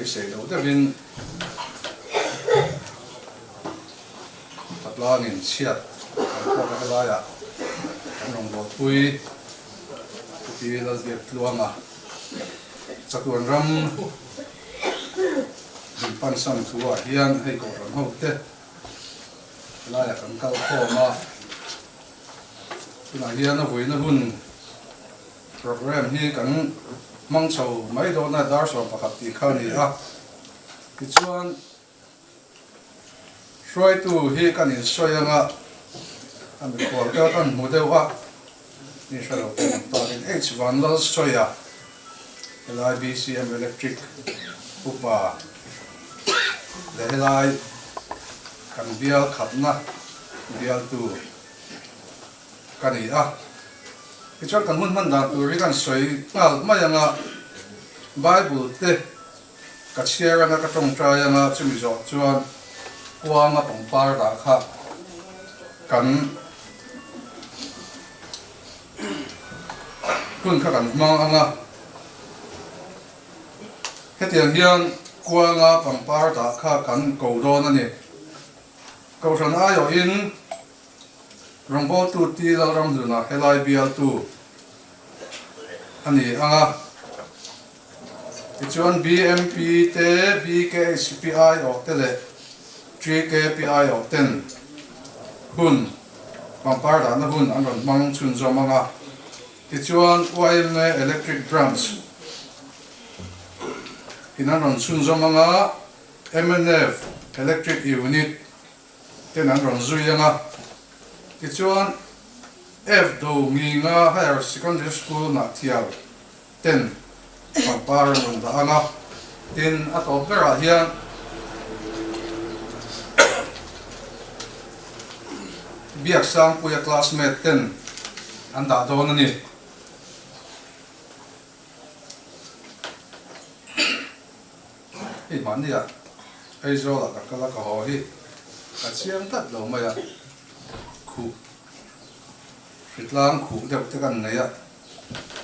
Beisei loh deuhin Patlangin chhiat kan tawk a helaiah kan rawngbawlpui Pu Lalbiak Tluanga chatuan ram min pansan thu ah hian hei kohhran ho te helaiah kan kal khawm a, tunah hian a vuina hun Programme hi kan hmang chho mai dawn a, dar 11 tih kha a ni a. Tichuan, hruaitu hi kan insawi ang a, a mikhual te kan hmu deuh a, mi hre lo pawh awm takin H Vanlalsawia, helai BCM Electric upa leh helai kan bial khatna bialtu ka ni a. Tichuan kan hun hman dan tur hi kan sawi nghal mai ang a, Bible te ka chhiar anga ka tawngtai anga chumi zawh chuan kuanga pangpar dah kha kan hun kha kan hmang ang a. Hetiang hian kuanga pangpar dah kha kan ko dawn a ni. Kohhran aiawhin Rawngbawltu T. Lalramhluna helai bialtu a ni ang a. Tichuan BMP te, BKHP aiawh te leh TKP aiawh ten hun, pangpar dahna hun an rawn hmang chhunzawm ang a. Tichuan yma Electric Branch in an rawn chhunzawm ang a, mnf Electric Unit ten an rawn zui ang a, tichuan F Do Nginga Higher Secondary School Nahthial ten pangpar an rawn dah ang a, tin a tawp berah hian Biaksangpuia classmate ten an dah dawn a ni. Hei mahnia Aizawlah ka kal a ka haw hi ka chiang tlat lo mai a, khuh hritlang khuh deuh te kan nei a,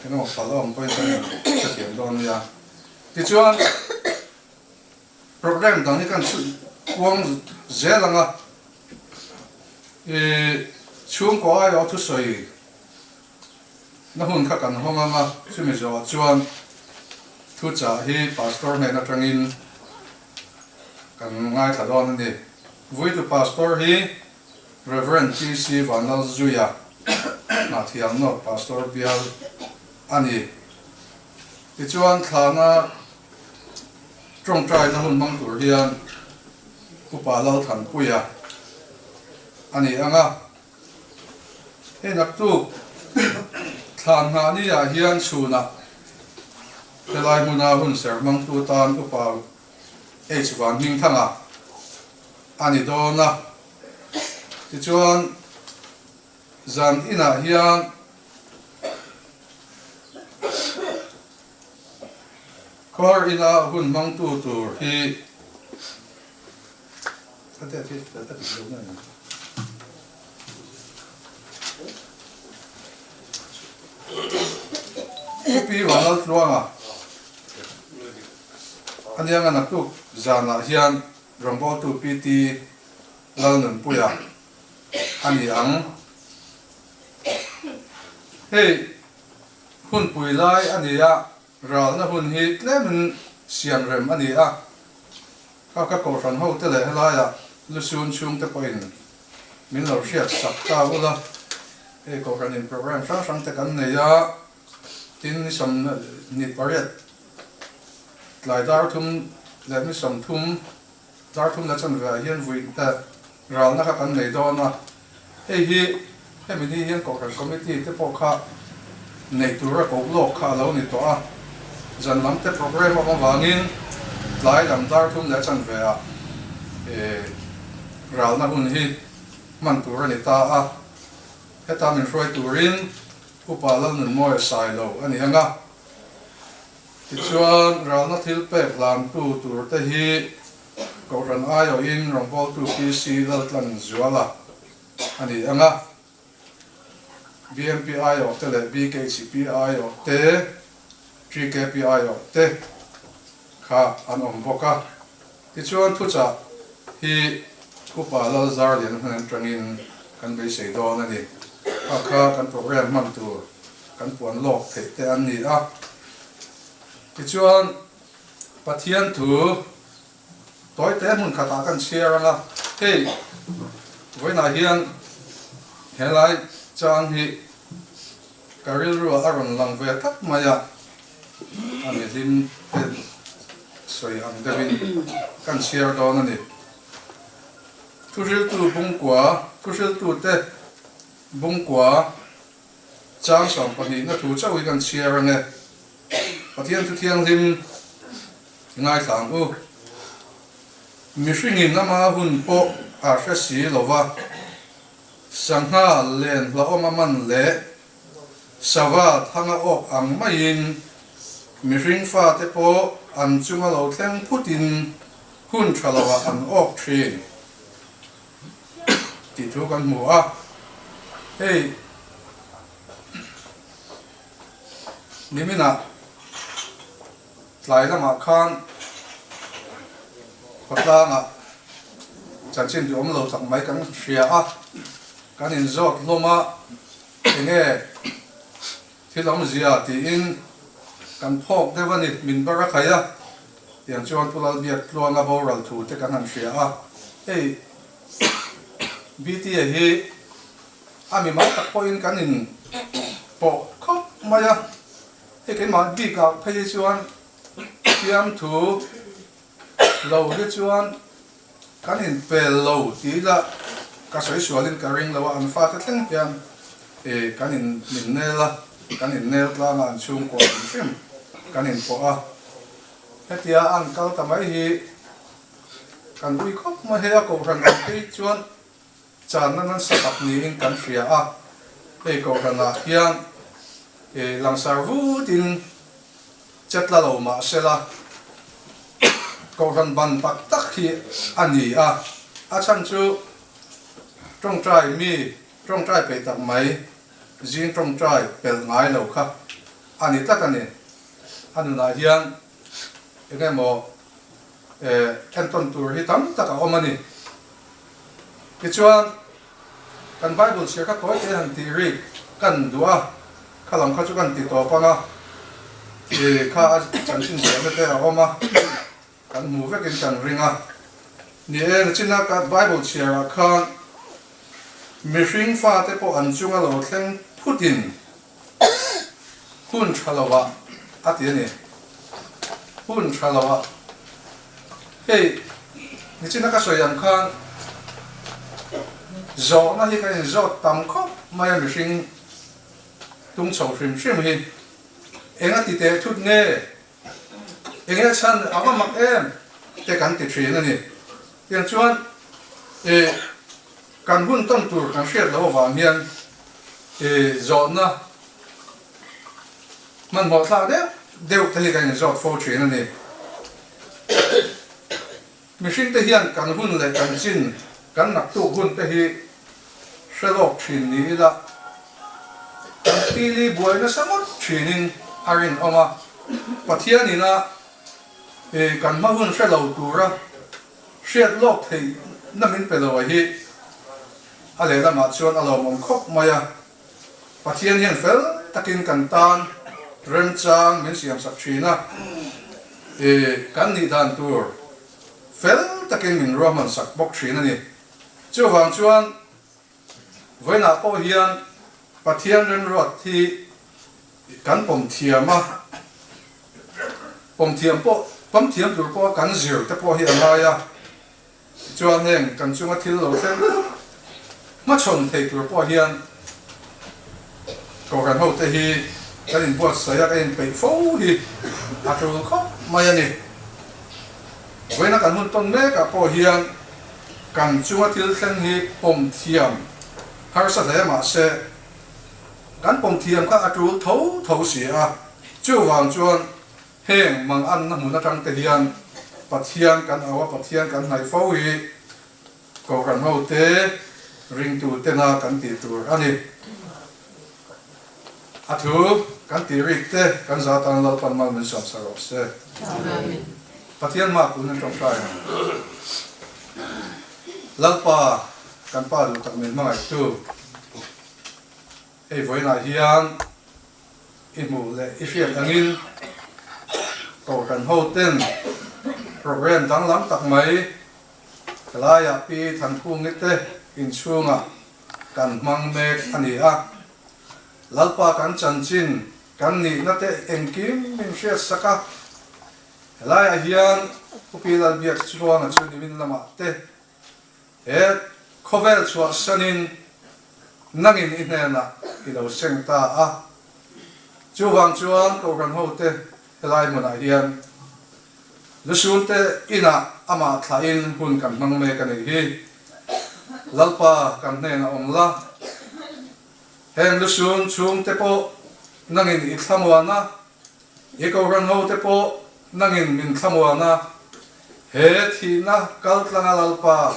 engemaw palh a awm pawhin kan hrethiam dawn nia. Tichuan programme dang hi kan chhuih kuang zel ang a, ih chhungkaw aiawh thusawi Na hun kha kan hawng ang a, chumi zawhah chuan thuchah hi Pastor hnen atangin kan ngaithla dawn a ni. Vuitu Pastor hi Rev. TC Vanlalzuia Hnahthial North Pastor bial a ni. Tichuan thlana tawngtaina hun hmang tur hian Upa Lalthanpuia a ni ang a. Hei naktuk thlan nghah ni ah hian chhunah helai hmuna hun ser hmangtu tan Upa H Van Hmingthanga a ni dawn a. Tichuan zan inah hian Khawhar ina hun hmangtu tur hi Pu Vanlaltluanga a nia naktuk zanah hian rawngbawltu PT Lalnunpuia a ni ang. Hei hunpui lai a ni a, ralna hun hi tlemin siamrem a ni a. Kha ka kohhran ho te leh helaia lusun chhung te pawhin min lo hriat sak ta ula, hei kohhran in programme hrang hrang te kan nei a, tin ni 28 tlai dar thum leh ni 30 dar thum leh chanve ah hian vui te ralna kha kan nei dawn a, hei hi hemi ni hian kohhran committee te pawh kha nei tura koh lawk kha a lo ni tawh a, zan lam te programme awm avangin tlai lam dar thum leh chanve ah ralna hun hi hman tur a ni ta a, heta min hruai turin Upa Lalnunmawia Sailo a ni ang a, tichuan ralna thil pek hlantu tur te hi Kohhran aiawhin rawngbawltu PC Laltlanzuala a ni ang a, BMP aiawh te leh BKCP aiawh te, TKP aiawh te. kha an awm bawk a. Tichuan thuchah hi Upa Lalzarliana hnen atangin kan beisei dawn a ni. Kha kha kan program hman tur kan puan lawk theih te an ni a. Tichuan Pathian thu tawite hmun khatah kan chhiar ang a, hei vawiinah hian helai chang hi ka rilruah a rawn lang ve tlat mai a, a mihlim te sawi ang deuhin kan chhiar dawn a ni. Thuhriltu bungkua, thuhriltute bungkua chang sawmpahnihna thu chauh hi kan chhiar ang e. Pathian thu thianghlim ngaithla ang u. Mihringin ama hun pawh a hre si lo va, sangha len hlauhawm a man leh sava thanga awk ang maiin mihring fate pawh an chunga lo thleng phutin hun tha lovah an awk thin tih thu kan hmu a. Hei. Niminah tlai lamah khan khawtlangah chanchin duhawm lo tak mai kan hria a, kan inzawt hlawm a, enge thil awmzia tiin kan phawk deuh a ni, min bar a khai a, tiang chuan Pu Lalbiak Tluanga boral thu te kan han hria a, hei BTA hi A mi mal tak pawhin kan in pawh khawp mai a, hei keimah bikah phei hi chuan thiamthu lo hi chuan kan in pel lo tih ila ka sawi sualin ka ring lo a, an fate thleng hian ih kan in min nel a, kan in nel tlang a, an chhungkua hrim hrim kan in pawh a, hetia an kal ta mai hi kan ui khawp mai, hei a kohhran ang phei chuan Channa nasa tak niin kan hria a, hei kohhranah hian langsar vutin che tla lo mah sela, kohhran ban tak tak hi a ni a, a chhan chu tawngtai mi tawngtai peih tak mai zing tawngtai pelh ngai lo kha a ni tlat a ni. A nunah hian eng emaw entawn tur hi tam tak a awm a ni. Tichuan, kan Bible chhiar kha tawi te han tih rik kan duh a, kha lam kha chu kan ti tawp ang a, ih kha a chanchin ziahna te a awm a, kan hmu vekin kan ring a. Ni e, nachina ka Bible chhiarah khan mihring fate pawh an chunga lo thleng phutin Hun tha lo ah a ti a ni. Hun tha lo ah. Hei, nichina ka sawi ang khan zawhna hi kan inzawt tam khawp mai a mihring tung chho hrim hrim hi. Eng a ti teh thut nge? Eng nge chhan a va mak em? te kan ti thin a ni. Tiang chuan ih kan hun tawn tur kan hriat loh avang hian ih zawhna hmanhmawh thlak deuh deuh te hi kan inzawt fo thin a ni. Mihring te hian kan hun leh kan chin, kan naktuk hun te hi hre lawk thin ni ila, kan pili buai nasa ngawt thinin a rinawm a. Pathian ina kan hma hun hre lo tura hriat lawk theihna min pe lo a hi a lehlamah chuan a lawmawm khawp mai a. Pathian hian fel takin kan tan remchang min siamsak thin a, kan nih dan tur fel takin min ruahmansak bawk thin a ni. Chuvang chuan vawiinah pawh hian Pathian remruat hi kan pawm thiam a, pawm thiam pawh, pawm thiam tur pawha kan zir te pawh hi a ngai a. Tichuan heng kan chunga thil lo thleng hmachhawn thei tur pawh hian Kohhran hote hi kan inbuatsaih a, kan inpeih fo hi a tul khawp mai a ni. Vawiina kan hun tawn mekah pawh hian kan chunga thil thleng hi pawm thiam harsa hle mah se, kan pawm thiam kha a tul tho tho si a, chuvang chuan Heng manganna hmun atang te hian Pathian kan au a, Pathian kan hnaih fo hi Kohhran hote ringtu tena kan tih tur a ni. A thu kan tih rik te kan za tan Lalpan mal min sawmsa rawh se. Amen. Pathian hma kun an tawngtai ang. Lalpa, kan Pa duh tak min hmangaihtu, hei vawiinah hian i hmuh leh i hriat angin Kohhran hoten programme danglam tak mai helaiah Pi Thankhungi te inchhungah kan hmang mek a ni a. Lalpa kan chanchin kan nihna te engkim min hriat sak a, helaiah hian Upi Lalbiak Chhuanga chu nimin lamah te he khawvel chhuahsanin nangin i hnenah i lo seng ta a. Chuvang chuan Kohhran hote helai hmunah hian Lusunte inah amah thlahin hun kan hmang mek a nih hi. Lalpa kan hnenah awm la. Heng lusun chhungte pawh nangin i thlamuan a, i Kohhran hote pawh nangin min thlamuan a, he thihna kaltlanga Lalpa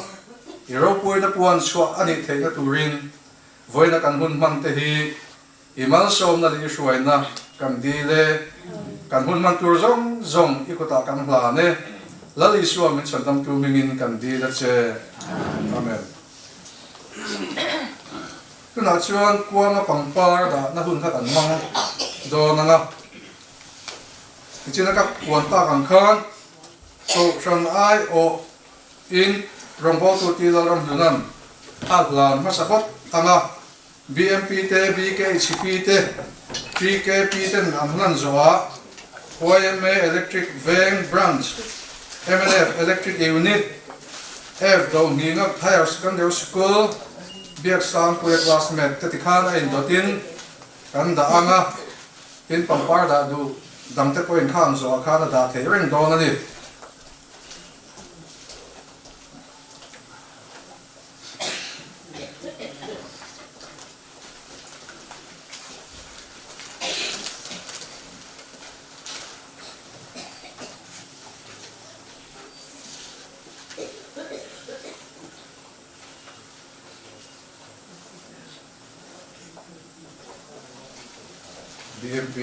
i ropuina puan chhuah a nih theihna turin vawiina kan hun hman te hi i malsawmna leh i hruaina kan dil e. Kan hun hman tur zawng zawng i kutah kan hlan e. Lal Isua min chhandamtu hmingin kan dil a che. Amen. Tunah chuan kuanga pangpar dahna hun kha kan hmang dawn ang a, tichina ka puan tak ang khan Kohhran aiawh in rawngbawltu Ti Lalramhlunan a hlan hmasa phawt ang a, BMP te, BKHP te, TKP ten an hlan zawhah yma Electric Veng Branch, mnf Electric Unit, F Dohninga Higher Secondary School, Biaksangpuia classmate te tikhan a indawtin kan dah ang a, tin pangpar dah duh dangte pawhin khang zawhah khan a dah theih reng dawn a ni. BMP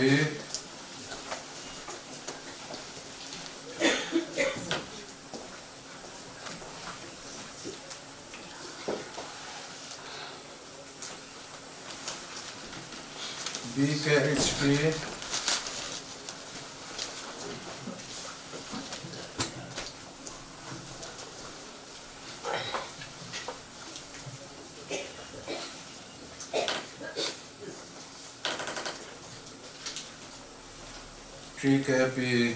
BKHP TKP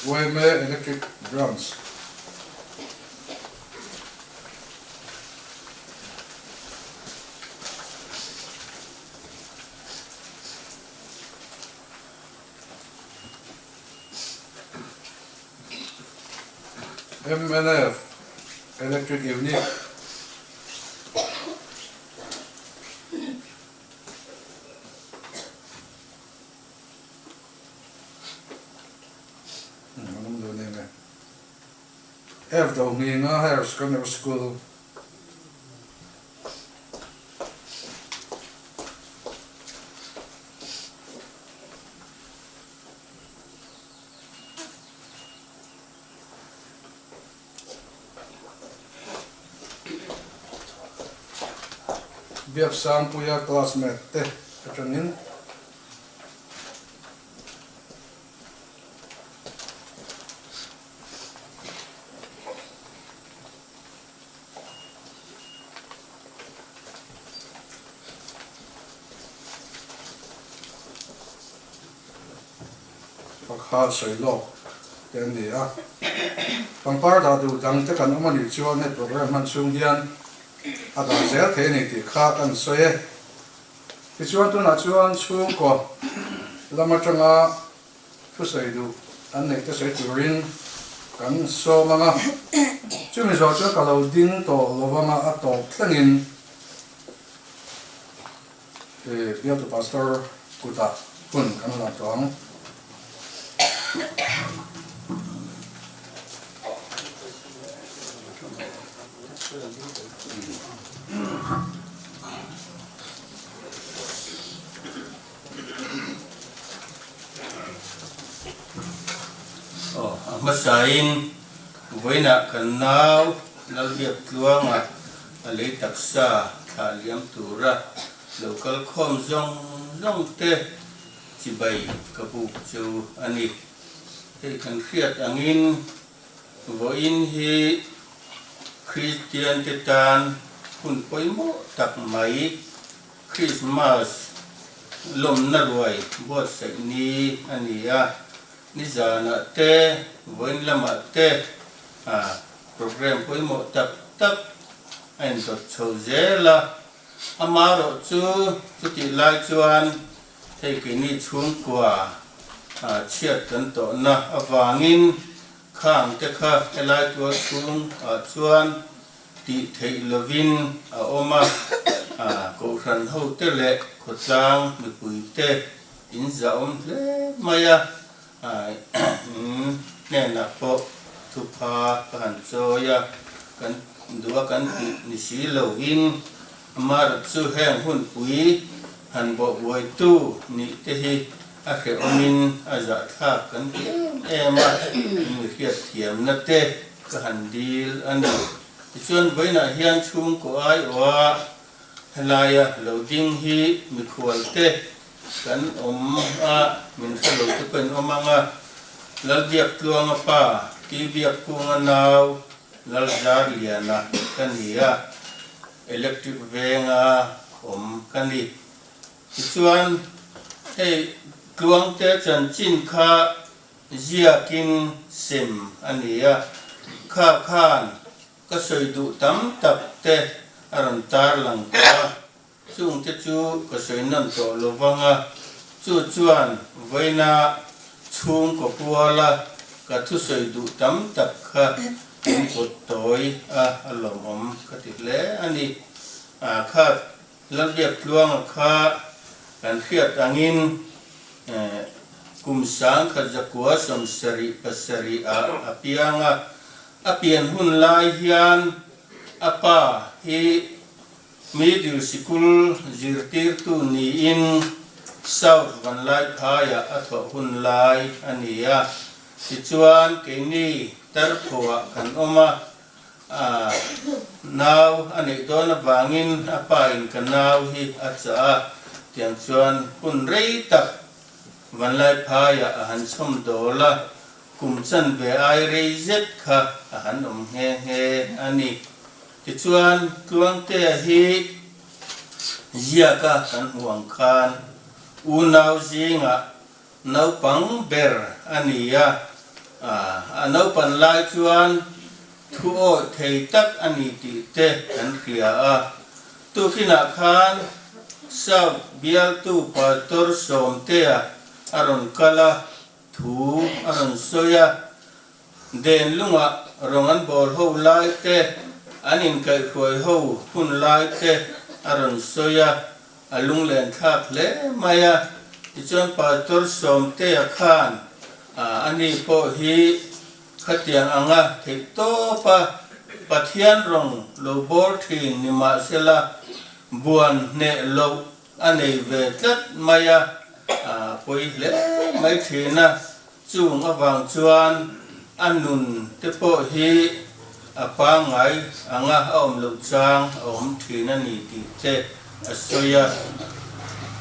Yma Electric Branch. Mnf Electric Unit. F Dohninga Higher Secondary School. Biaksangpuia classmate te atangin. Pakhat sawi lawk te an ni a, pangpar dah duh dang te kan awm a nih chuan hei programme hman chhung hian a dah zel thei a ni tih kha kan sawi e. Tichuan tunah chuan chhungkaw lam atanga thusawi duh an neih te sawi turin kan sawm ang a, chumi zawh chuan ka lo ding tawh lo vang a, a tawp thlengin bialtu pastor kutah hun kan la tawh ang. Aw, a hmasain vawiinah kan nau Lalbiaktluanga a lei taksa thlah liam tura lo kal khawm zawng zawng te chibai ka buk chu a ni. Hei kan hriat angin vawiin hi Kristian te tan hun pawimawh tak mai Krismas lawmna ruai buatsaih ni a ni a, nizanah te, vawiin lamah te programme pawimawh tak tak a indawt chho zel a. Amaherawh chu chutih lai chuan hei keini chhungkua chhiat kan tawhna avangin khang te kha helai tual chhung ah chuan tih theih lovin a awm a, Kohhran hote leh khawtlang mipuite in zahawm hle mai a, in hnenah pawh thupha ka han chawi a, kan duh a kan tih ni si lovin amaherawh chu heng hunpui han bawhbuaitu nih te hi a hrehawmin a zahthlak kan ti em em a, in hriatthiamna te Ka han dil a ni. Tichuan vawiinah hian chhungkaw aiawha helaia lo ding hi mikhual te kan awm a, min hre lo te pawh in awm ang a, Lalbiaktluanga pa, Pi Biakkunga nau, Lalzarliana ka ni a, Electric venga awm ka ni. Tichuan hei Tluangte chanchin kha Ziakin sem a ni a, kha khan ka sawi duh tam tak te a rawn tar lang tawh a, chung te chu ka sawi nawn tawh lo vang a, chu chuan vawiina chhungkaw puala ka thusawi duh tam tak kha min pawt tawi a, a lawmawm ka ti hle a ni. Kha Lalbiaktluanga kha kan hriat angin kum 1977 ah a piang a, a pian hun lai hian a pa hi middle sikul zirtirtu niin South Vanlaiphaiah a thawh hun lai a ni a, tichuan keini Tarphoah kan awm a, A nau a neih dawn avangin a pa in ka nau hi a chah a, tiang chuan hun rei tak Vanlaiphaiah a han chhawm dawl a, kum chanve ai rei zet kha a han awm nghe nghe a ni. Tichuan Tluangtea hi ziaka kan hmuh ang khan unau zingah Naupang ber a ni a, a naupan lai chuan thu awih thei tak a ni tih te kan hria a. Tukinah khan South bialtu Pastor Sawmtea a rawn kal a, thu a rawn sawi a. Den lungah rawng an bawl ho lai te, an inkaihhruai ho hun lai te a rawn sawi a. A lunglen thlak hle mai a, tichuan Pastor Sawmtea khan ani pawh hi khatiang anga theih tawp a, Pathian rawng lo bawr thin ni mahsela buan hneh loh a nei ve tlat mai a, a pawi hle mai thin a. Chung avang chuan a nun te pawh hi a pangngai anga a awm loh chang a awm thin a ni tih te a sawi a,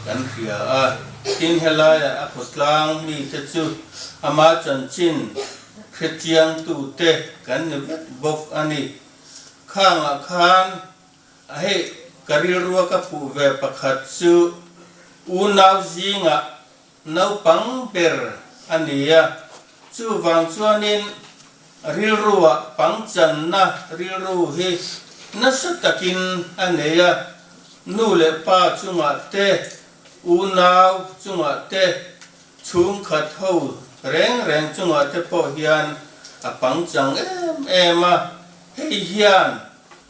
kan hria a. Tin, helaiah a khawtlang mite chu ama chanchin hrechiangtute kan ni vek bawk a ni. Khangah khan hei ka rilrua ka phuh ve pakhat chu unau zingah Naupang ber a ni a, chuvang chuanin rilruah pangchanna rilru hi nasa takin a nei a, nu leh pa chungah te, unau chungah te, chhungkhat ho reng reng chungah te pawh hian a pangchang em em a, hei hian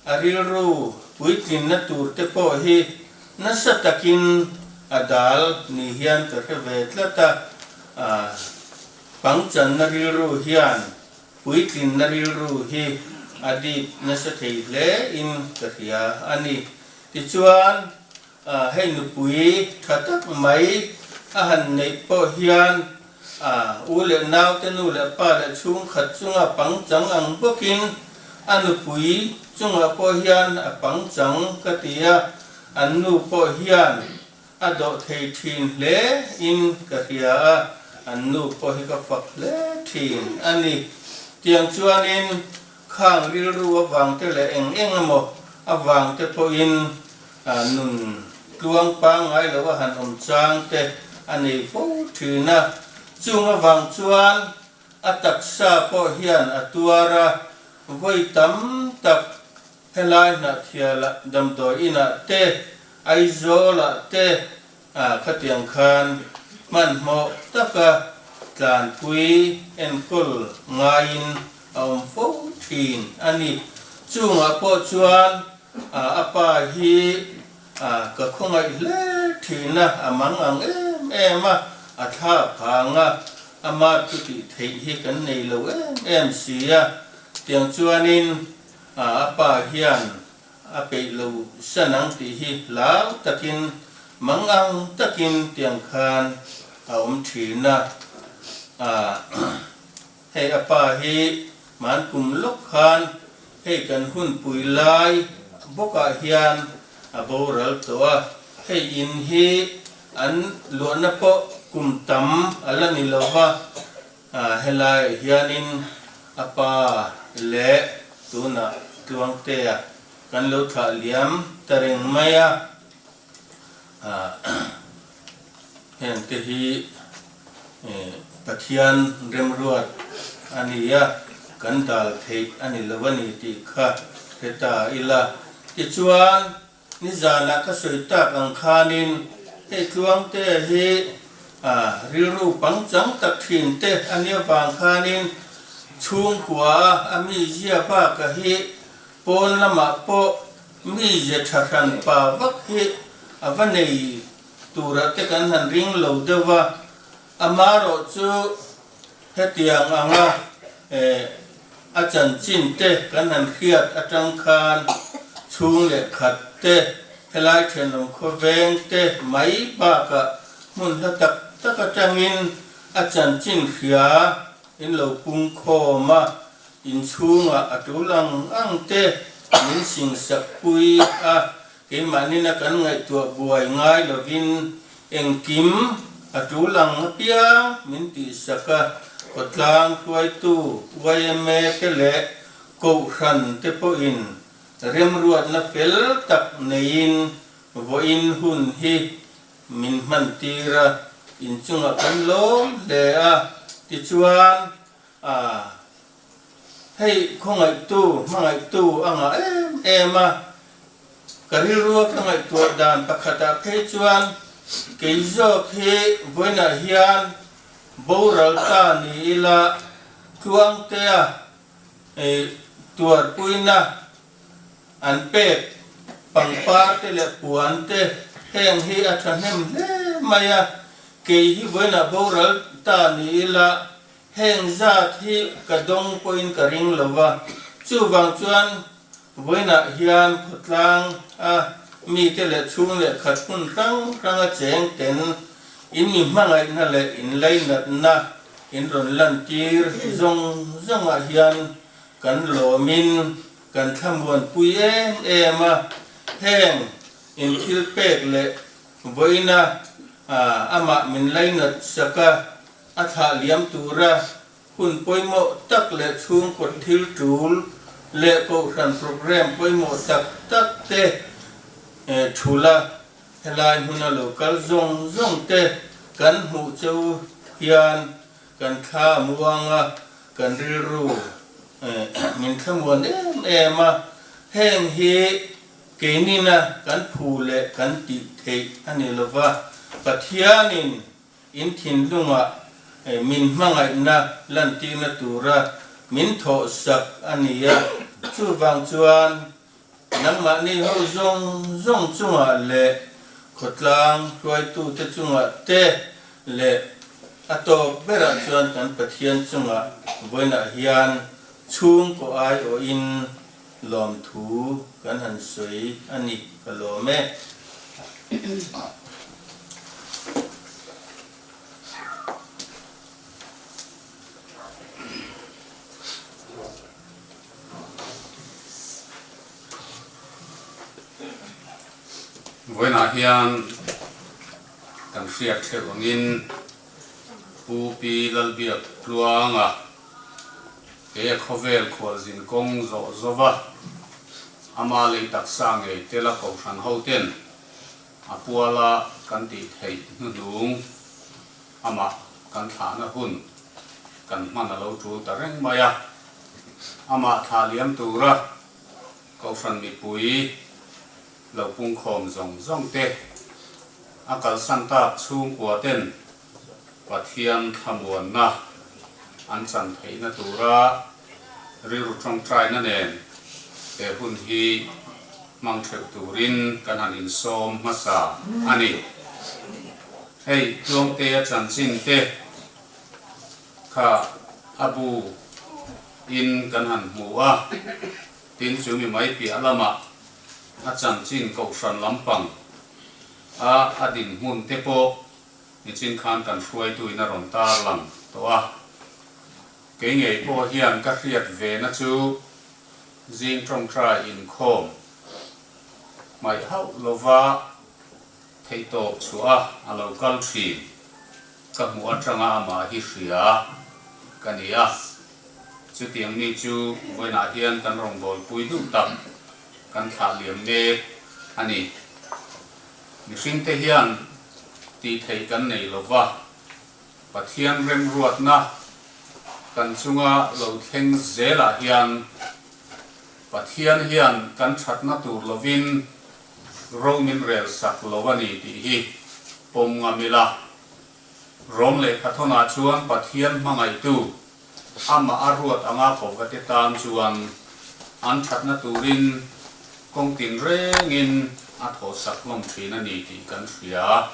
A rilru puitlinna tur te pawh hi nasa takin a dal ni hian ka hre ve tlat a, pangchanna rilru hian puitlinna rilru hi a dip nasa thei hle in ka hria a ni. Tichuan hei nupui tha tak mai a han neih pawh hian u leh naute nu leh pa leh chhungkhat chunga pangchang ang bawkin a nupui chungah pawh hian a pangchang ka ti a, an nu pawh hian A dawh thei thin hle in ka hria a, an nu pawh hi ka fak hle thin a ni. Tiang chuanin khang rilru avang te leh eng eng emaw avang te pawhin nun tluang pangngai lo a han awm chang te a nei fo thin a. Chung avang chuan a taksa pawh hian a tuar a, vawi tam tak Helai Hnahthialah damdawi inah te, Aizawlah te khatiang khan hmanhmawh taka tlanpui enkawl ngaiin a awm fo thin a ni. Chungah pawh chuan a pa hi ka khawngaih hle thin a, a mang ang em em a, a thla phang a, ama thu tih theih hi kan nei lo em em si a, tiang chuanin A pa hian a peih lo san ang tih hi hlau takin, mangang takin tiang khan a awm thin a. Hei a pa hi hman kum lawk khan hei kan hunpui lai bawkah hian a boral tawh a. Hei in hi an luahna pawh kum tam a la ni lo va. Helaiah hianin a pa leh tunah Tluangtea kan lo thlah liam ta reng mai a, hengte hi Pathian remruat a ni a, kan dal theih a ni lo a ni tih kha hre ta ila. Tichuan Nizanah ka sawi tak ang khanin hei Tluangte hi rilru pangchang tak thin te a nia vang khanin chhungkua a mizia baka hi pawn lamah pawh mize tha hran pa vak hi a va nei turah te kan han ring lo deuh va, amarawh chu hetiang anga A chanchin te kan han hriat atang khan chhung leh khat te, helai thenawm khawveng te mai bakah hmun hla tak tak atangin a chanchin hria in lo pung khawm a, inchhungah a tul ang ang te min singsak pui a, Keimahnin a kan ngaihtuah buai ngai lovin engkim a tul ang apiang min tihsak a, khawtlang hruaitu yma te leh Kohhran te pawhin remruatna fel tak neiin vawiin hun hi min hmantir a, inchungah kan lawm hle a, tichuan a Hei khawngaihtu, hmangaihtu a ngah em em a, ka rilrua ka ngaihtuah dan pakhatah phei chuan kei zawk hi vawiinah hian boral ta ni ila Tluangtea tuarpuina an pek pangpar te leh puan te heng hi a thahnem hle mai a, kei hi vawiinah boral ta ni ila Heng zat hi ka dawng pawhin ka ring lo va, chuvang chuan vawiinah hian khawtlang a mite leh chhung leh khat hmun hrang hranga cheng ten in mi hmangaihna leh in lainatna in rawn lantir zawng zawngah hian kan lawmin kan thlamuanpui em em a, heng in thil pek leh vawiina amah min lainat sak a. A thlah liam tura hun pawimawh tak leh chhungkaw thil tul leh kohhran programme pawimawh tak tak te thula helai hmuna lo kal zawng zawng te kan hmuh cheu hian kan thla a muang a, kan rilru min thlamuan em em a, heng hi keinina kan phu leh kan tih theih a ni lova, Pathianin In thinlungah min hmangaihna lantirna tura min thawhsak a ni a, chuvang chuan nangmahni ho zawng zawng chungah leh khawtlang hruaitute chungah te leh a tawp berah chuan kan Pathian chungah vawiinah hian. Chhungkaw aiawhin lawmthu kan han sawi a ni, ka lawm e. Vawiinah hian kan hriat theuh angin Pu Pi Lalbiak Tluanga he khawvel khualzin kawng zawh zova ama lei taksa ngei tela kohhran hoten a puala kan tih theih hnuhnung amah kan thlahna hun kan hman a lo tul ta reng mai a. Amah thlah liam tura Kohhran mipui lo pungkhawm zawng zawng te, a kalsan tak chhungkua ten Pathian thlamuanna an chan theihna tura rilru tawngtaina nen he hun hi hmang theuh turin kan han insawm hmasa a ni. Hei Tluangtea chanchin te kha a bu in kan han hmu a, tin chu mi mai piah lamah a chanchin kohhran lampang a a dinhmun te pawh nichin khan kan hruaituin a rawn tar lang tawh a. Kei ngei pawh hian ka hriat ve na chu zing tawngtai inkhawm hmaih hauh lova Theihtawp chhuah a a lo kal thin. Ka hmuh atanga amah hi hria ka ni a. Chutiang mi chu vawiinah hian kan rawngbawlpui duh tak kan thlah liam mek a ni. Mihringte hian tih theih kan nei lo va, Pathian remruatna kan chunga lo thleng zelah hian Pathian hian kan thatna tur lovin Ro min rel sak lo a ni tih hi pawm ngam ila. Rom lehkhathawnah chuan Pathian hmangaihtu amah a ruat anga kova te tan chuan an thatna turin kawng tinrengin a thawhsak hlawm thin a ni tih kan hria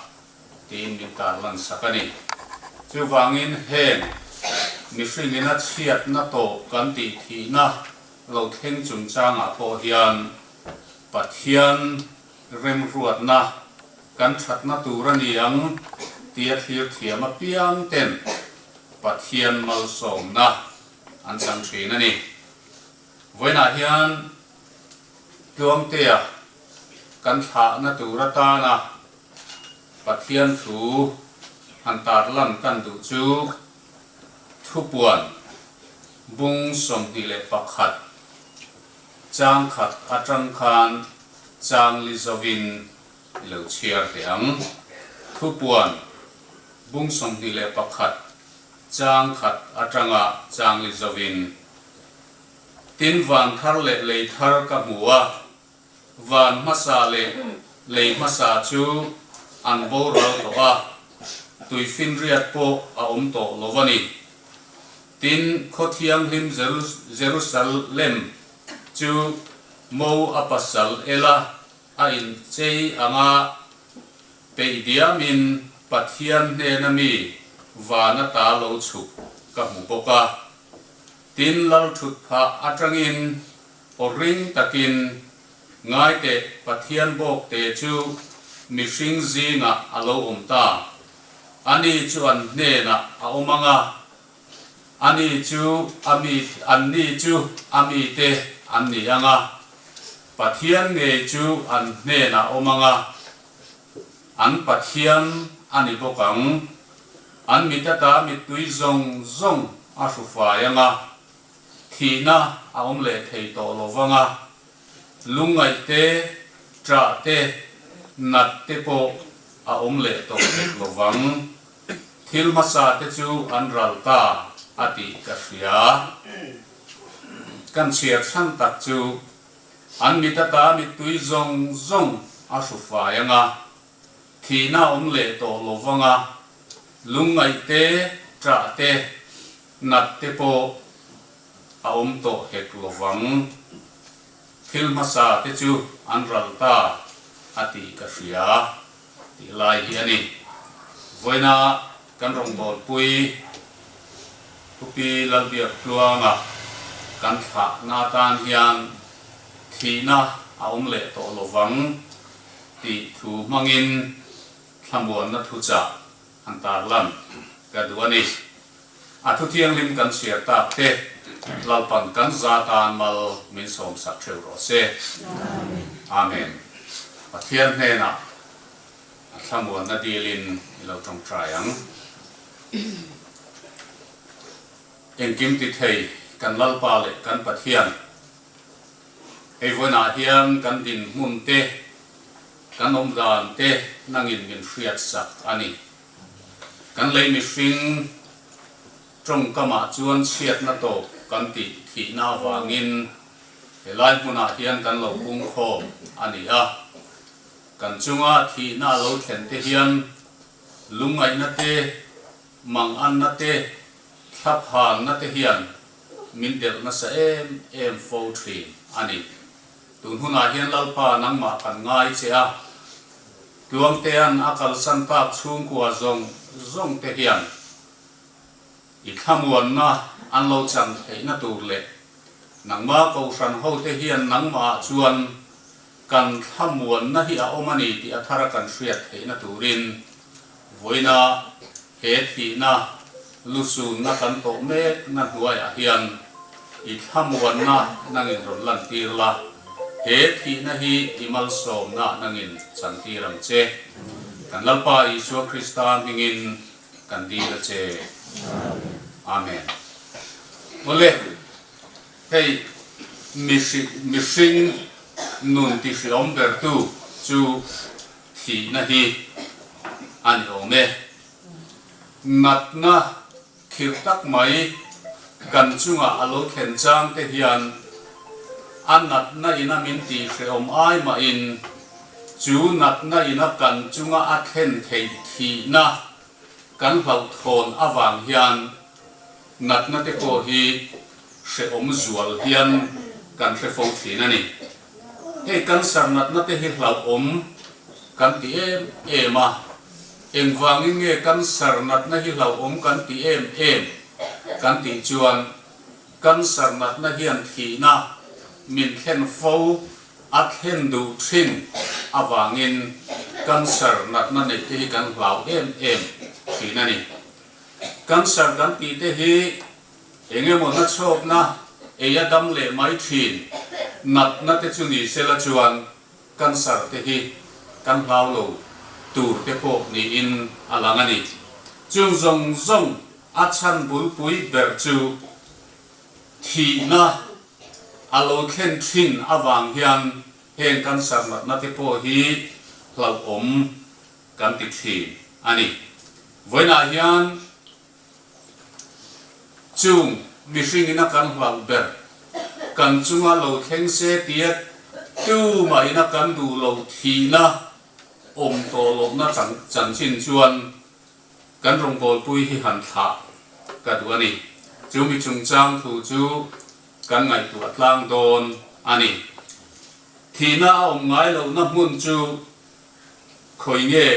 tiin min tarlan sak a ni. Chuvangin heng mihringin a chhiatna tawp kan tih thihna lo thleng chungchangah pawh hian Pathian remruatna kan thatna tur a ni ang tia thlir thiam apiang ten Pathian malsawmna an chang thin a ni. Vawiinah hian Tluangtea kan thlahna tur atana Pathian thu han tarlan kan duh chu Thupuan bung 21 Chang khat atang khan chang li zovin i lo chhiar teh ang. Thupuan bung 21 chang khat atanga chang li zovin, Tin van thar leh lei thar ka hmu a, van hmasa leh lei hmasa chu an boral tawh a, tuifinriat pawh a awm tawh lo a ni. Tin, khaw thianghlim Jerusalem chu mo a pasal ela a inchei anga peih diamin Pathian hnena mi van ata lo chhuk ka hmu bawk a. Tin, lal thut phah atangin aw ring takin, Ngaiteh, Pathian bawkte chu mihring zingah a lo awm ta. Ani chu an hnenah a awm ang a, ani chu a mi, anni chu a mite an ni ang a, Pathian ngei chu an hnenah awm ang a, an Pathian a ni bawk ang. An mit ata mittui zawng zawng a hru fai ang a, thihna a awm leh thei tawh lo vang a, lungngaih te, ṭah te, nat te pawh a awm leh tawh hek lo vang. Thil hmasa te chu an ral ta a tih ka hria. Kan chhiar chhan tak chu an mit ata mittui zawng zawng a hru fai ang a, thihna a awm leh tawh lo vang a, lungngaih te, ṭah te, nat te pawh a awm tawh hek lo vang. Thil hmasa te chu an ral ta a tih ka hria tih lai hi a ni. Vawiina kan rawngbawlpui Pu Pi Lalbiak Tluanga kan thlahna atan hian thihna a awm leh tawh lovang tih thu hmangin thlamuanna thuchah an tarlan ka duh a ni. A thu thianghlim kan chhiar tak te Lalpan kan za tan mal min sawmsak theuh rawh se. Amen. Pathian hnenah a thlamuanna dilin i lo tawngtai ang. Engkim ti thei kan Lalpa leh kan Pathian, hei vawiinah hian kan dinhmun te, kan awmdan te nangin min hriatsak a ni. Kan lei mihring tawngkamah chuan chhiatna tawp kan tih thihna avangin helai hmunah hian kan lo pungkhawm a ni a. Kan chunga thihna a lo thlen te hian lungngaihna te, manganna te, thlaphanna te hian min delh nasa em em fo thin a ni. Tun hunah hian Lalpa nangmah kan ngai che a. Tluangtea'n a kalsan tak chhungkua zawng zawng te hian i thlamuanna an lo chan theihna tur leh nangma kohhran ho te hian nangmahah chuan kan thlamuanna hi a awm a ni tih a thara kan hriat theihna turin vawiina he thihna lusunna kan tawh mekna hnuaiah hian I thlamuanna nangin rawn lantir la, he thihna hi i malsawmna nangin chantir ang che. Kan Lalpa Isua Krista hmingin kan dil a che. Amen. Awle, hei mihring nun tihriawm bertu chu thihna hi a ni awm e. Natna Thil tak mai kan chunga a lo thlen chang te hian a natna ina min tih hrehawm ai mahin chu natna ina kan chunga a thlen theih thihna kan hlauhthawn avang hian natna te pawh hi hrehawm zual hian kan hre fo thin a ni. Hei cancer natna te hi hlauhawm kan ti em em a. Engvangin nge cancer natna hi hlauhawm kan ti em em kan tih chuan cancer natna hian thihna min thlen fo a thlen duh thin avangin cancer natna neih te hi kan hlau em em thin a ni. Cancer kan tih te hi eng emaw nachhawkna ei a dam leh mai thin natna te chu ni sela chuan Cancer te hi kan hlau lo tur te pawh niin a lang a ni. Chung zawng zawng a chhan bulpui ber chu thihna a lo thlen thin avang hian heng cancer natna te pawh hi hlauhawm kan ti thin a ni. Vawiinah hian Chung mihringin a kan hlauh ber, kan chunga lo thleng se tia tumahin a kan duh lo thihna awm tawh lohna chanchin chuan kan rawngbawlpui hi han thlah ka duh a ni. Chu mi chungchang thu chu kan ngaihtuah tlang dawn a ni. Thihna a awm ngai lohna hmun chu khawi nge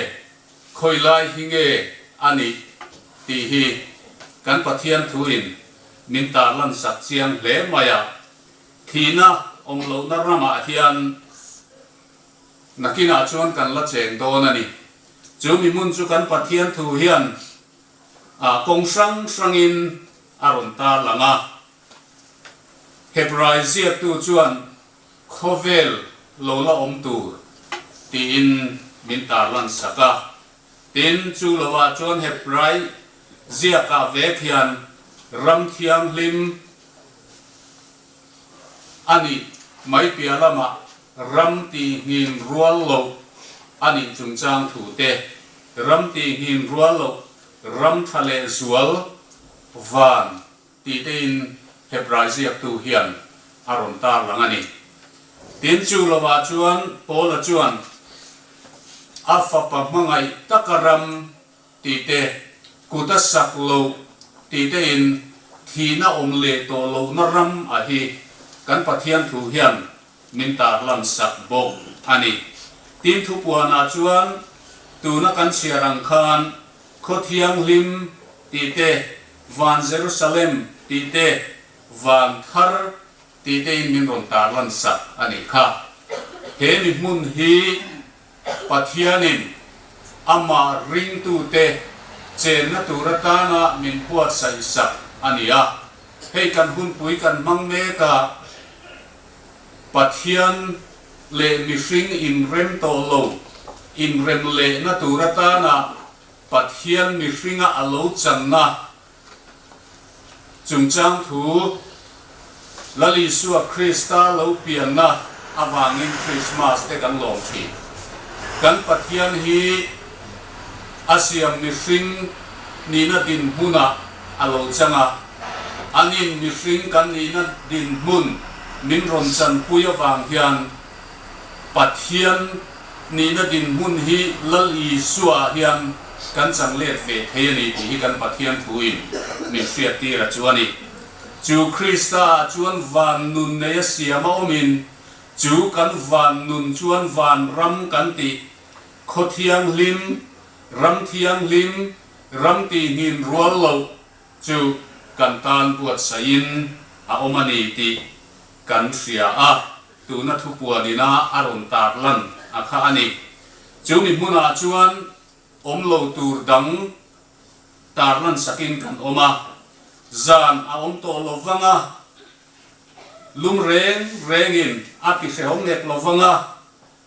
Khawi lai hi nge a nih tih hi kan Pathian thuin min tarlan sak chiang hle mai a, thihna awm lohna ramah hian nakinah chuan kan la cheng dawn a ni. Chu mihmun chu kan Pathian thu hian kawng hrang hrangin a rawn tarlang a. Hebrai ziaktu chuan Khawvel lo la awm tur tiin min tarlan sak a. Tin, chu lovah chuan Hebrai ziakah vek hian ram thianghlim a nih mai piah lamah ram tihngin rual loh a nih chungchang thu te, ram tihngin rual loh ram tha leh zual van Tih tein Hebrai ziaktu hian a rawn tarlang a ni. Tin, chu lovah chuan Paula chuan a fapa hmangaih taka ram tih te, kut a sak loh tih tein thihna awm leh tawh lohna ram a hi kan Pathian thu hian min tarlan sak bawk a ni. Tin, thupuanah chuan tuna kan chhiar ang khan Khaw thianghlim tih te, Van Jerusalem tih te, Van thar. Tih tein min rawn tarlan sak a nih kha. He mi hmun hi Pathianin amah ringtute chenna tur atana min buatsaih sak a ni a. Hei kan hunpui kan hmang mek a, Pathian leh mihring inrem tawh lo, inrem lehna tur atana Pathian mihringa a lo channa Chungchang thu, Lal Isua Krista lo pianna avangin Krismas te kan lawm thin. Kan Pathian hi a siam mihring nihna dinhmunah a lo chang a, anin mihring kan nihna dinhmun min rawn chanpui avang hian Pathian nihna dinhmun hi Lal Isua ah hian kan chang let ve thei a ni tih hi kan Pathian thuin min hriattir a chu a ni. Chu Krista ah chuan van nun nei a siam a awmin chu kan van nun chuan van ram kan tih, khaw thianghlim, ram thianghlim, ram tihngin rual loh chu kan tan buatsaihin a awm a ni tih kan hria a. Tuna thupuan ina a rawn tar lan a kha a ni. Chu mi hmunah chuan awm lo tur dang tar lan sakin kan awm a, zan a awm tawh lo vang a, lum reng rengin a ti hrehawm nek lo vang a,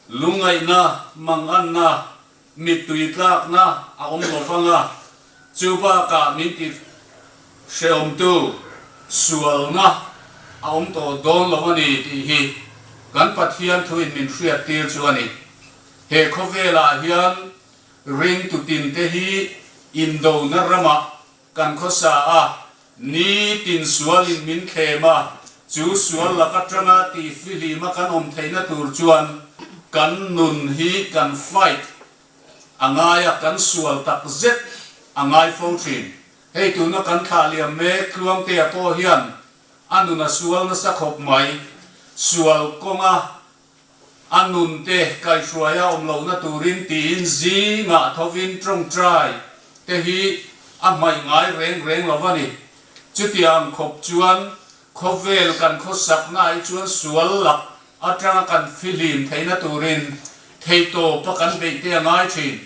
lungngaihna, manganna, mittui tlakna a awm lo vang a, chu bakah min ti hrehawmtu sualna a awm tawh dawn lo a ni tih hi kan Pathian thuin min hriattir chu a ni. He khawvelah hian ringtu tinte hi indona ramah Kan khawsa a, ni tin sualin min thlem a, chu sual lak atanga tihfihlima kan awm theihna tur chuan kan nun hi kan fight a ngai a, kan sual tak zet a ngai fo thin. Hei tuna kan thlah liam mek Tluangtea pawh hian a nun a sual nasa khawp mai, sual kawnga A nun te kaihhruai a awm lohna turin tiin zingah thovin tawngtai te hi a hmaih ngai reng reng lo a ni. Chutiang khawp chuan khawvel kan khawsakna ai chuan sual lak atanga kan fihlim theihna turin theihtawpa kan beih te a ngai thin.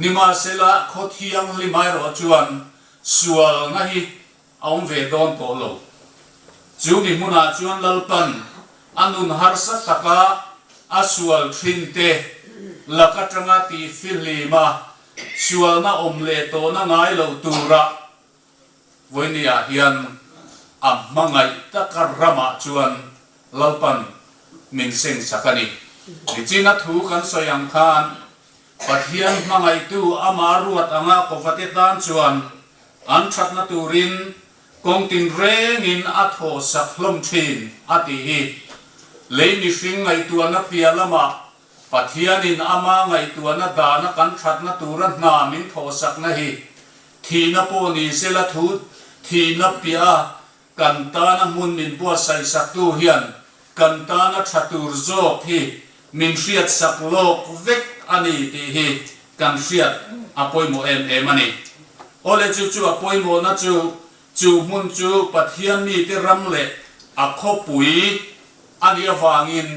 Nimahsela khaw thianghlim erawh chuan sualna hi a awm ve dawn tawh lo. Chu mi hmunah chuan Lalpan a nun harsa taka a sual thin te lak atanga tihfihlim a, sualna awm leh tawhna ngai lo tura vawinia hian a hmangaih taka ramah chuan Lalpan min seng sak a ni. Nichina thu kan sawi ang khan Pathian hmangaihtu amah ruat anga kovate tan chuan an thatna turin kawng tinrengin a thaw sak hlawm thin a tih hi. Lei mihring ngaihtuahna piah lamah Pathianin ama ngaihtuahna dana kan thatna tura hna min thawh sakna hi thihna pawh ni sela thu thihna piah a Kan tana hmun min buatsaih saktu hian kan tana tha tur zawk hi min hriat sak lawk vek a ni tih hi kan hriat a pawimawh em em a ni. Awle chu chu a pawimawhna chu chu hmun chu Pathian mite ram leh a khawpui a nih avangin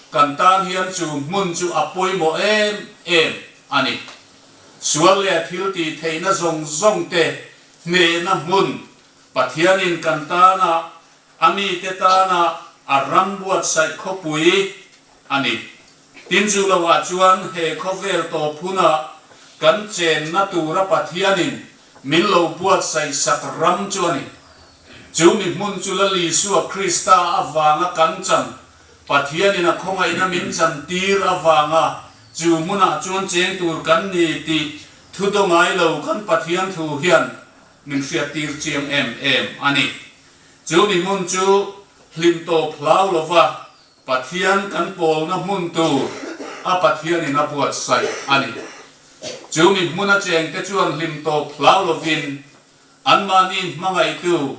kan tan hian chu hmun chu a pawimawh em em a ni. Sual leh thil tih theihna zawng zawng te hnehna hmun Pathianin kan tana, a mite tana a ram buatsaih khawpui a ni. Tin chu loah chuan he khawvel tawp hunah kan chenna tura Pathianin min lo buatsaih sak ram chu a ni. Chu mi hmun chu Lal Isua Krista avanga kan chan, Pathianin a khawngaihna min chantir avanga chu hmunah chuan cheng tur kan ni tih thu dawngai lo kan Pathian thu hian Min hriattir chiang em em a ni. Chu mi hmun chu hlim tawp hlau lova Pathian kan pawlna hmun tur a Pathianin a buatsaih a ni. Chu mi hmuna chengte chuan hlim tawp hlau lovin anmahni hmangaihtu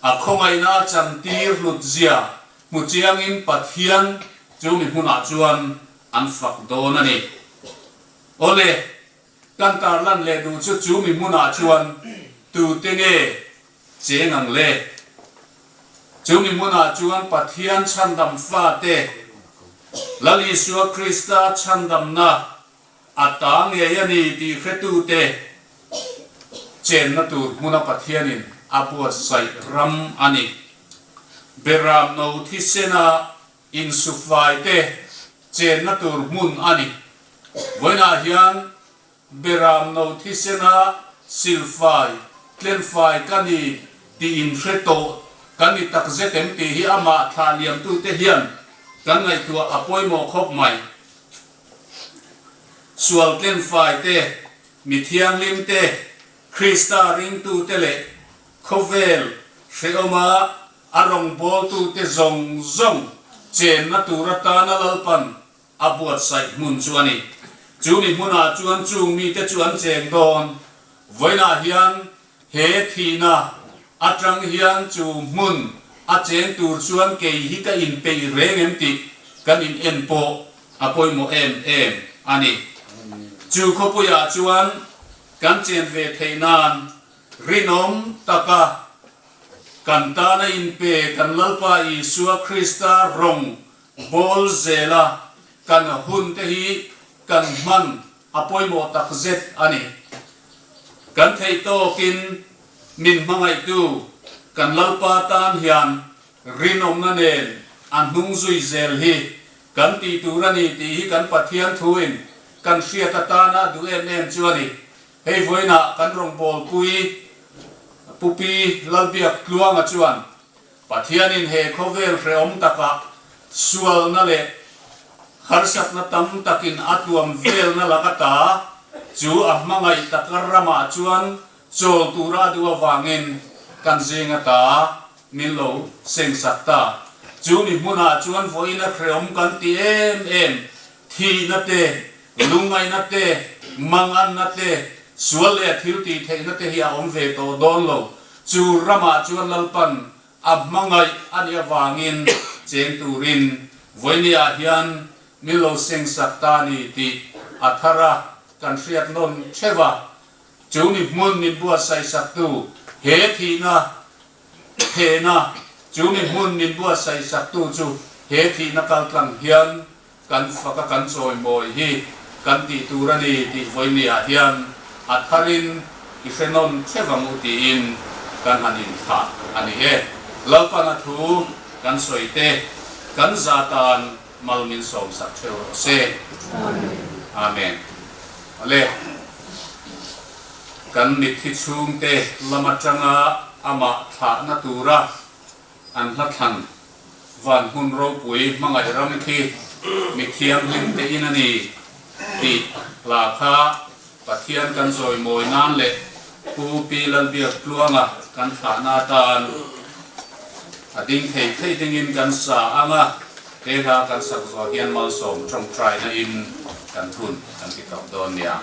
a khawngaihna a chantir hlutzia hmu chiangin Pathian chu mi hmunah chuan an fak dawn a ni. Awle! Kan tarlan leh duh chu chu mi hmunah chuan tute nge cheng ang le? Chumi hmunah chuan Pathian chhandam fate, Lal Isua Krista chhandamna a ta ngei a ni tih hretute chenna tur hmuna Pathianin a buatsaih ram a ni. Beram no thisena insufaite chenna tur hmun a ni. Vawiinah hian Beram no thisena silfai, tlenfai ka ni tih in hre tawh kan ni tak zet em tih hi amah thlah liamtute hian kan ngaihtuah a pawimawh khawp mai. Sual tlenfai te, mi thianghlim te, Krista ringtute leh khawvel hrehawma a rawngbawltute zawng zawng chenna tur atana Lalpan A buatsaih hmun chu a ni. Chu mi hmunah chuan chung mite chu an cheng dawn. Vawiinah hian he thihna atang hian chu hmun a cheng tur chuan kei hi ka inpeih reng em tih kan in en pawh a pawimawh em em a ni. Chu khawpuiah chuan kan chen ve theih nan rinawm taka kan tana inpe kan Lalpa Isua Krista rawng Bawl zela kan hun te hi kan hman a pawimawh tak zet a ni. Kan theih tawkin min hmangaihtu kan Lalpa tan hian rinawmna nen a hnung zui zel hi kan tih tur a ni tih hi kan Pathian thuin kan hriat atana a duh em em chu a ni. Hei vawiinah kan rawngbawlpui Pu Pi Lalbiak Tluanga chuan Pathianin he khawvel hrehawm takah sualna leh harsatna tam takin a tuam velna laka ta chu a hmangaih taka ramah chuan chawl tura a duh avangin kan zinga ta min lo sengsak ta. Chu mi hmunah chuan vawiina hrehawm kan ti em em, thihna te, lungngaihna te, manganna te, sual leh thil tih theihna te hi a awm ve tawh dawn lo. Chu ramah chuan Lalpan a hmangaih a nih avangin cheng turin vawinia hian min lo sengsak ta ni tih a thar a, kan hriat nawn theuh a. Chu mi hmun min buatsaihsaktu he thihna thehna, chu mi hmun min buatsaihsaktu chu he thihna kaltlang hian Kan faka kan chawimawi hi kan tih tur a ni tih vawinia hian a tharin i hre nawn theuh ang u tiin kan han inthlah a ni e. Lalpana thu kan sawi te kan za tan mal min sawmsak theuh rawh se. Amen. Awle. Kan mitthi chhungte lam atanga amah thlahna tura an hlathlan van hmun ropui hmangaih ram khi mi thianghlim te in a ni tih hla kha Pathian kan zawimawi nan leh Pu Pi Lalbiak Tluanga kan thlahna atan a ding thei thei dingin kan sa ang a, he hla kan sak zawh hian malsawm tawngtaina in kan hun kan ti tawp dawn nia.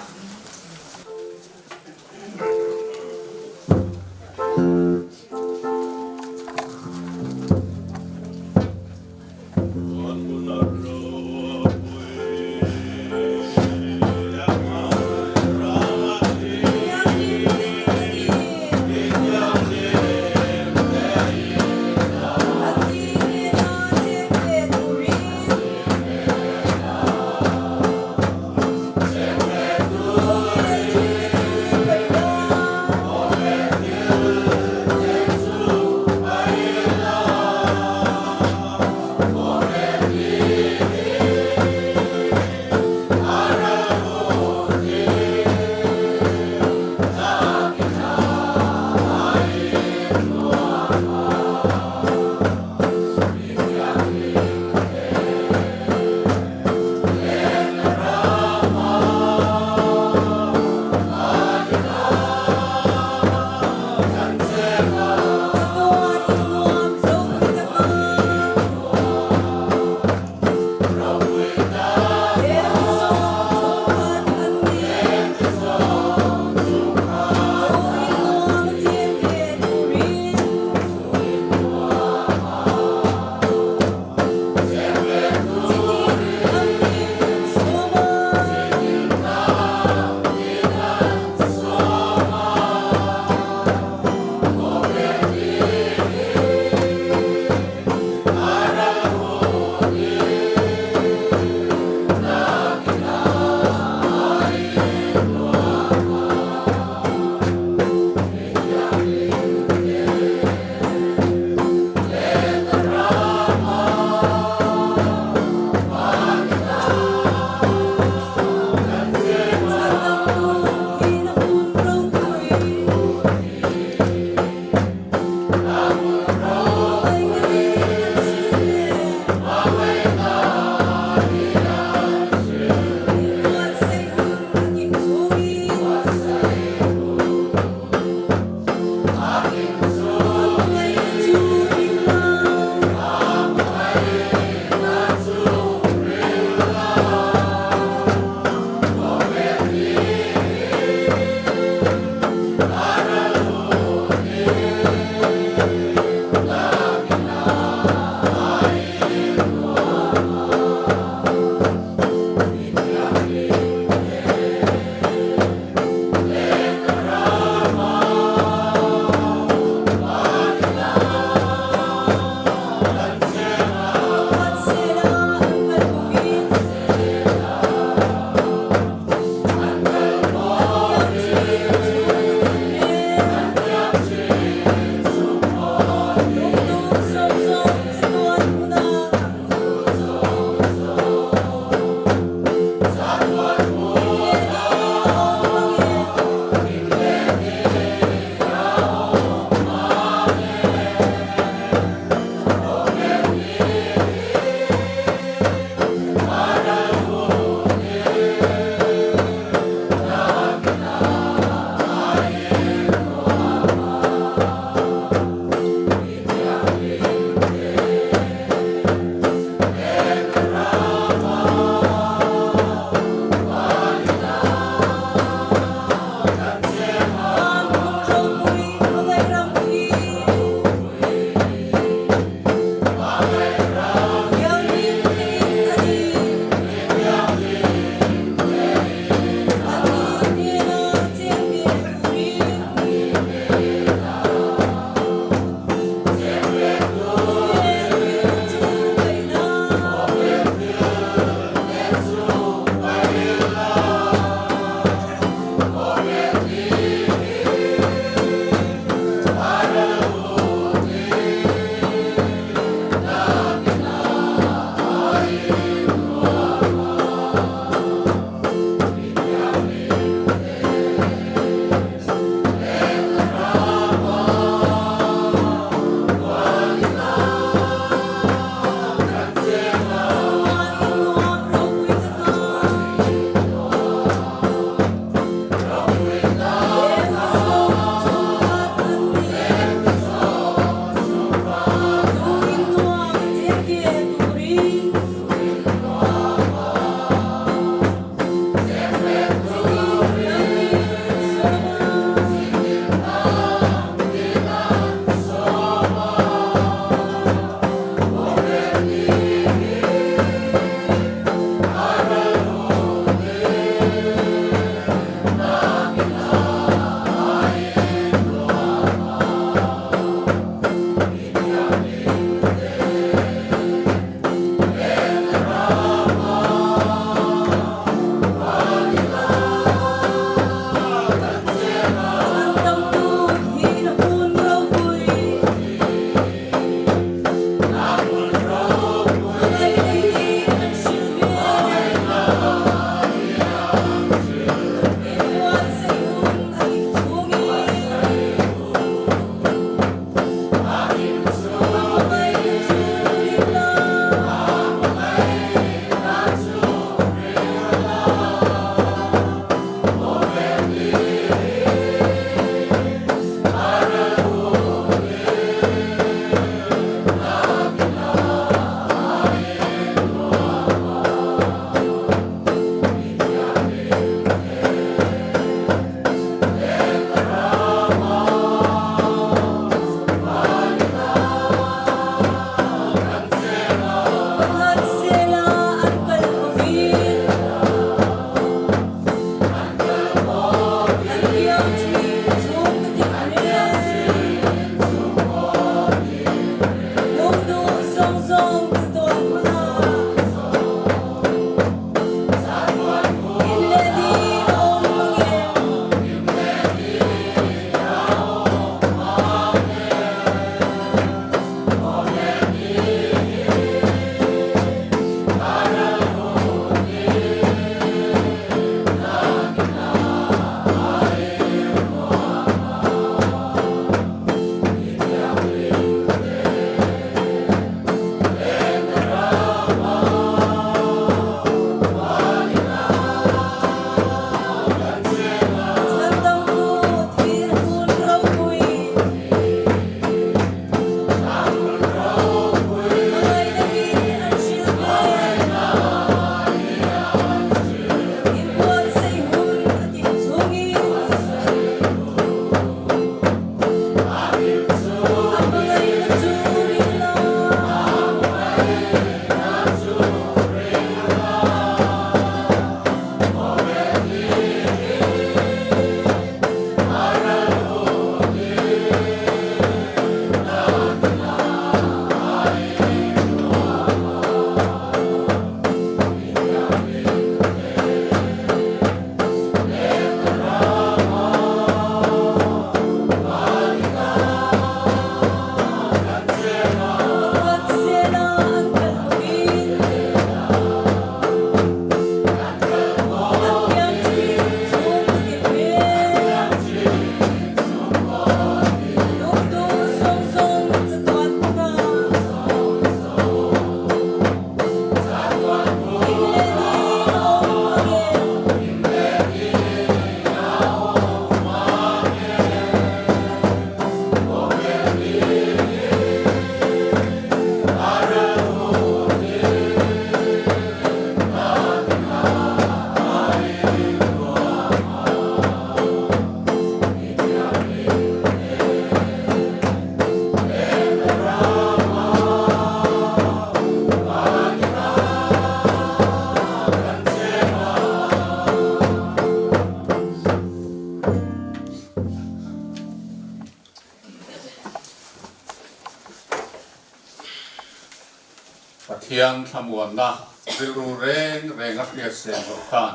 Pathian thlamuanna rilru reng reng a hriat sen loh khan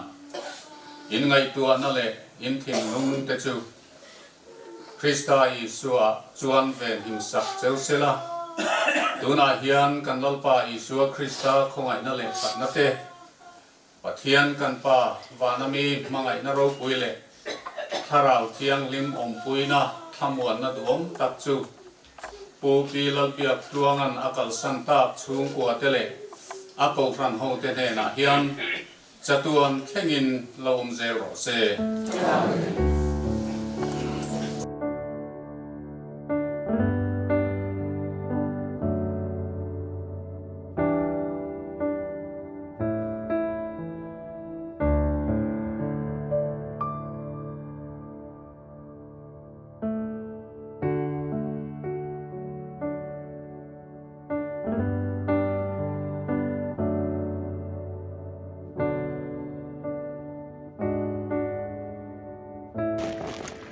in ngaihtuahna leh in thinlung te chu Krista Isua chuan venhim sak cheu sela, tunah hian kan Lalpa Isua Krista khawngaihna leh thatna te, Pathian kan Pa vana mi hmangaihna ropui leh Thlarau Thianghlim awmpuina thlamuanna duhawm tak chu Pu Pi Lalbiak Tluanga'n a kalsan tak chhungkua te leh a kohhran hote hnenah hian chatuan thlengin lo awm zel rawh se. Amen.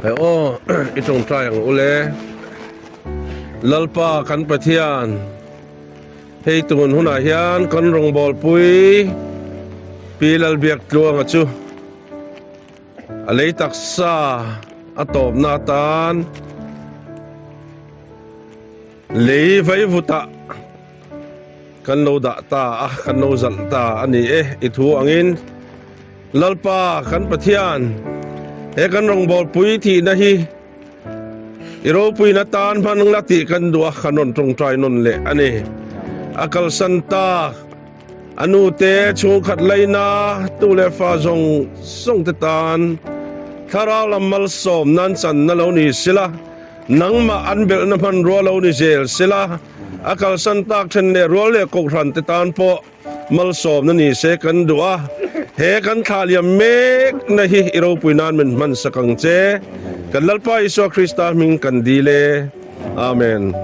Hei aw i tawngtai ang ule Lalpa kan Pathian Hei tun hunah hian kan rawngbawlpui Pi Lalbiaktluanga chu a lei taksa a tawpna atan lei vaivutah kan lo dah ta a, kan lo zalh ta a ni e. I thu angin Lalpa kan Pathian he kan rawngbawlpui thihna hi I ropuina tan hman la tih kan duh a, kan rawn tawngtai nawn leh a ni. A kalsan tak, a nu te, chhungkhat laina, tu leh fa zawng zawng te tan thlarau lam malsawm nan channa lo ni sila, nangmah an belhna hmanrua lo ni zel sila, a kalsan tak then leh rual leh kohhran te tan pawh Malsawmna ni se kan duh a, he kan thlah liam mek na hi i ropui nan min hman sak ang che. Kan Lalpa Isua Krista hming kan dil e. Amen.